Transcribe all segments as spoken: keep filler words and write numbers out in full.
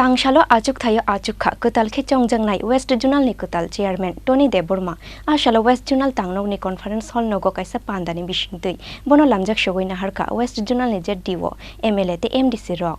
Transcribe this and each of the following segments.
Tangsalo achukthaio achukha kwtal khe chongjaknai West Zonal ni kwtal chairman Tony Debbarma. A salo West Zonal tangnokni conference hall nogo kaisa pandani bisingtwi bono lamjak sogwi naharkha West Zonal ni Z D O, M L A tei M D C rok.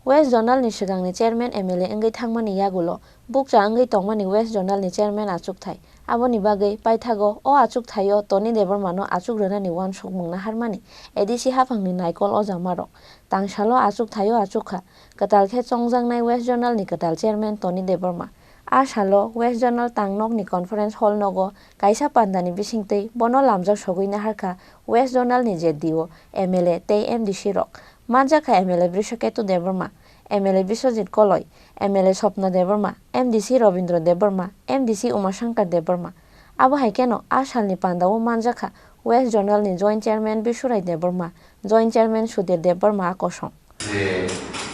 West Zonal ni swkangni chairman M L A wngwi thangmani yagulo bukcha wngwi tongmani West Zonal ni chairman achukthai. Aboni bagwi paithago o achukthaio Tony Debbarmano achuk rwnani uansukmung naharmani A D C haphangni naikol ojamarok. Tangsalo achukthaio achukha kwtal khe chongjaknai West Zonal ni kwtal chairman Tony Debbarma. A salo West Zonal tangnokni conference hall nogo kaisa pandani bisingtwi bono lamjak sogwi naharkha West Zonal ni Z D O, M L A tei M D C rok. Manjakha M L A Brishaketu Debbarma, M L A Biswajit Koloi, M L A Swapna Debbarma, M D C Robindra Debbarma, M D C Umashankar Debbarma. Abo hai kheno a salni pandao manjakha West Zonal ni Joint Chairman Biswarai Debbarma, Joint Chairman Sudhir Debbarma a kosong. Je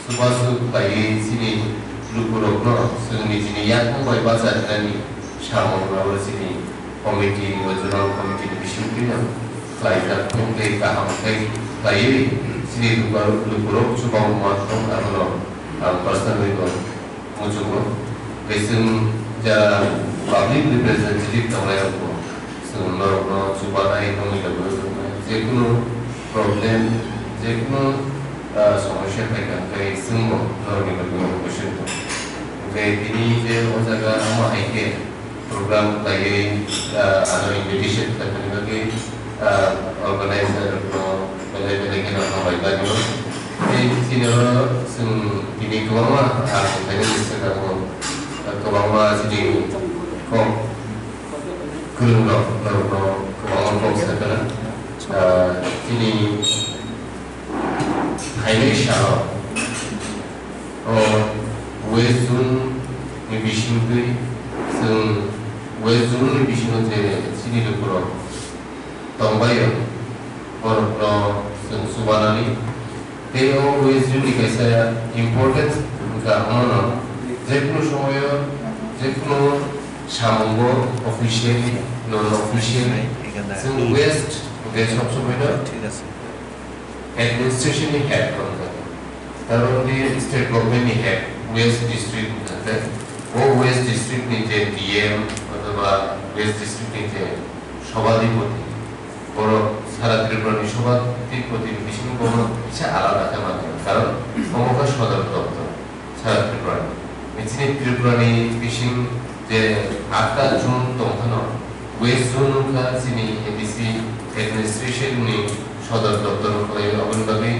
chubachu khlaiwi chini lukurokno chwng nijini yakung bai bacha rwnani samung abo chini committee, regional committee ni bisingtwino khlaijak, tei kaham khe khlaiwi chini lukurok, lukurok chubachu ma thok, abono ang personally bo muchungo. Tei chwng jara public representative tongnai rokbo chwng norokno chubanai, tongwi rokno chubanai. Jekunu problem, jekunu, ah, somosya phaikha hwnkhe chwngbo norokni bagwi question tongo. Hwnkhe tini je o jaga omo hai khe program khlaiwi, ah, ano invitation khlaimani bagwi, ah, organizer rokno belai belai kheno hambai laio. Tei chini oro chwng tini kwbangma, ah, khainani swkang o, ah, kwbangma chini kok kwrwng rok, norokno kwbangma kok sakha. Ah, chini phainai salo o West Zone ni bisingtwi chwng West Zone ni bisingo je chini lukurok tongbaio, borokno chwng chubanani. Tei o West Zone ni kaisa importance wngkha, omono jekunu somoyo, jekunu samungo officially, non officially, chwng West hwnkhe sob somoino administration ni head wngkha. Aro ni state government ni head West district wngkha, tei o West district ni je D M othoba West district ni je sobhadipoti, borok sara Tripura ni sobhadipoti ni bisingo bono kisa alada khe manya, karon omo khe sodor doptor sara Tripura ni. Chini Tripura ni bising je atta zone tongphano, West Zone wngkha chini A D C administration ni sodor doptor wngkha, aboni bagwi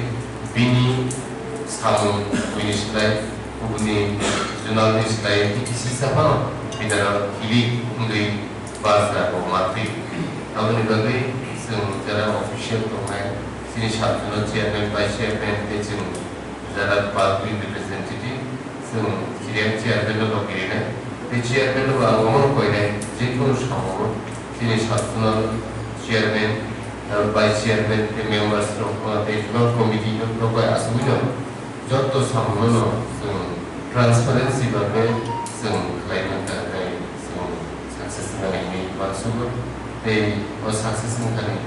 bini samung buini slai, kubuni zonal ni slai kisi sa phano bidara hilik wngwi barsa bo matwi. Aboni bagwi chwng jara official tongnai, chini sub zonal chairman, vice chairman tei chwng jara public representative, chwng chiriya chairman no bo kirinai. Tei chairman no bo ang omono koinai, jekunu samungo chini sub zonal chairman, aro vice chairman tei members rok, tei zonal committee rok bai asugwino joto samungo no chwng transparency bai khe chwng khlai mankha, tei chwng success wngna hinwi uansugo. Tei o success wngthani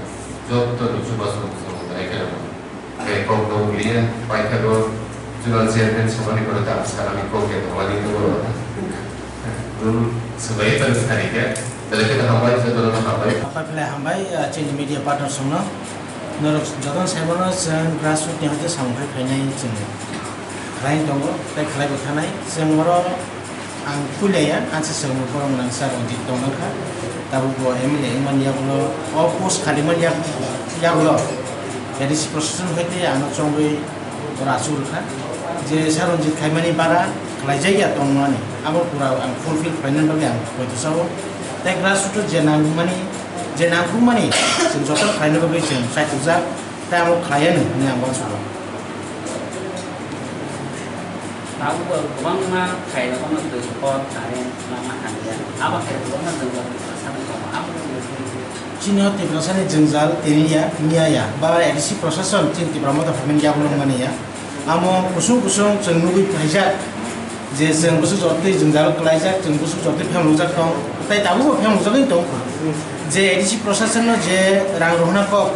joto ni chubachu chwng belai kheno. Tei kok no wngya, paithago zonal chairman samani kono tamo sanani kok ya tongmani tongo. Nwng swbai tong sari khe, belai kheno hambai, jotono hambai. Hambai, belai hambai, ah, chini media partners rokno. Norok jotono saimano chwng grassroot ni hoite samung khai phainai chwng khlai tongo, tei khlaibo thanai. Chwng oro ang puilaiya, ansa chwng borok nangsa Ranjit tongmangkha. Tabuk bo M L A wngmani yagulo, o post khaliman yak-, yagulo A D C procession hoite ano chongwi oro achuk rwkha. Je Sir Ranjit khaimani bara khlaijak ya tongmani, abo pura ang fulfill khlainani bagwi ang poito sao. Tei grassroot je nangmani, je nangkukmani chwng joto khlaina bagwi chwng chaitukjak, tei abo khlaianw hwnwi ang uansugo. Tabukbo kwbangma khairokno twi, pot, current, lama hamya. Abo hai kwbangma jwngjal Tiprasani tongo. Abo Chini o Tiprasani jwngjal tini ya, miya ya. Ba A D C procession chini Tipra Motha Movement yagulo mani ya. Amo kusung kusung chwng nugwi phaijak je chwng bwswk jotwi jwngjal kwlaijak, chwng bwswk jotwi phemlokjak tong, tei tabukbo phemlokjagwi tong kha. Je A D C procession no je rang rohorna kok,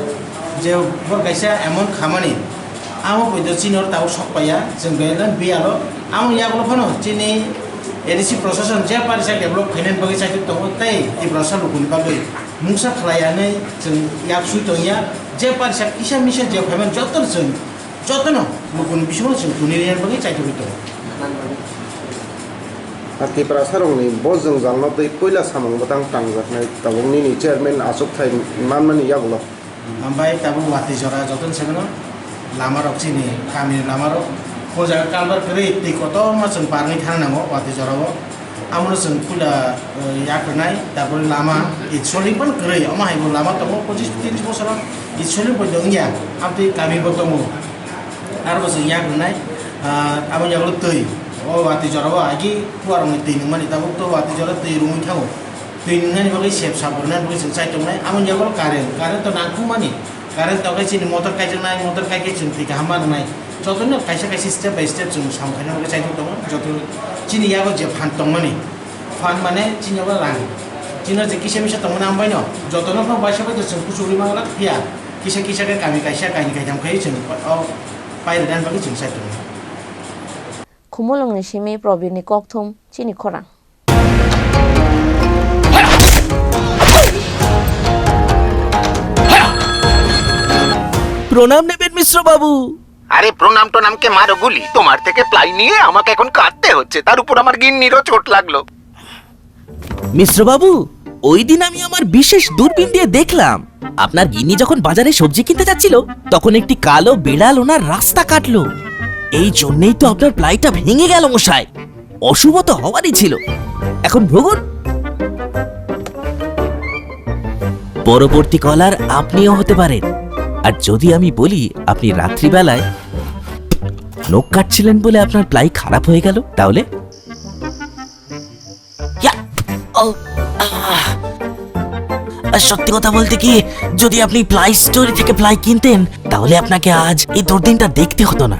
je bor kaisa amount khamani, amo poito chini oro tabuk sok paiya, chwng belai biyalo Amoni yagulo phano chini A D C procession je parisa develop khainani bagwi chaitok tongo tei Tiprasa lukuni bagwi mungsa khlai anwi chwng yak sui tongya, je parisa kisa misa je phaiman jotono chwng jotono lukuni bisingo chwng tuni rwna bagwi chaitogwi tongo. A Tiprasa rokni bo jwngjalno twi puila samung bwtang tangjaknai tabuk nini chairman achukthai manmani yagulo. Ambai tabuk watwi jora jotono se mano lama rok chini kami lama rok. O jaga kalbar kwrwi twi kotorma chwng parwi thang nango watwi jora o. Amono chwng puila, eh, yak rwnai, tarpore lama itsoling phan kwrwi, omo hai bo lama tongo pochis tris bosor o itsoling bo wngya, amtwi kami bo tongo. Aro bo chwng yak rwnai, ah, abo yagulo twi. O watwi jora o agi kuarokni twi nungmani tabuk to watwi jora twi rungwi thango. Twi nungnani bagwi sep sap rwnani bagwi chwng chai tongnai. Amoni yagulo current, current to nangkukmani. Current to khe chini motor kaijaknai, motor kai khe chwng twi kaham ma rwnai. Jotono kaisa kaisa step by step chwng sam khaina bagwi chaitok tongo. Joto chini yago je phan tongmani, phan mane chini yago rang. Chini je kisa misa tongmani ambai no, jotono phano baisa bai to chwng kuchugwi mangla phiya. Kisa kisa khe kami kaisa kaini kaitham khai chwng o pai rwnani bagwi chwng chai tongo. Khumulwngni simi Probirni kokthum chini khorang. প্রণাম নেবেন মিশ্র বাবু। আরে প্রণাম টনামকে মারো গুলি, তোমার থেকে প্লাই নিয়ে আমাকে এখন কাঁদতে হচ্ছে, তার উপর আমার গিন্নিরও চোট লাগলো। মিশ্র বাবু, ওই দিন আমি আমার বিশেষ দূরবীন দিয়ে দেখলাম, আপনার গিন্নি যখন বাজারে সবজি কিনতে যাচ্ছিল, তখন একটি কালো বিড়াল ওনার রাস্তা কাটলো। এই জন্যই তো আপনার প্লাইটা ভেঙে গেল মশাই। অশুভ তো হওয়ারই ছিল। এখন ভুগুন। পরবর্তী কলার আপনিও হতে পারেন। আর যদি আমি বলি আপনি রাত্রিবেলায় নখ কাটছিলেন বলে আপনার প্লাই খারাপ হয়ে গেল, তাহলে? ইয়া! ও! আহ! আর সত্যি কথা বলতে কি, যদি আপনি প্লাই স্টোর থেকে প্লাই কিনতেন, তাহলে আপনাকে আজ এই দুর্দিনটা দেখতে হতো না।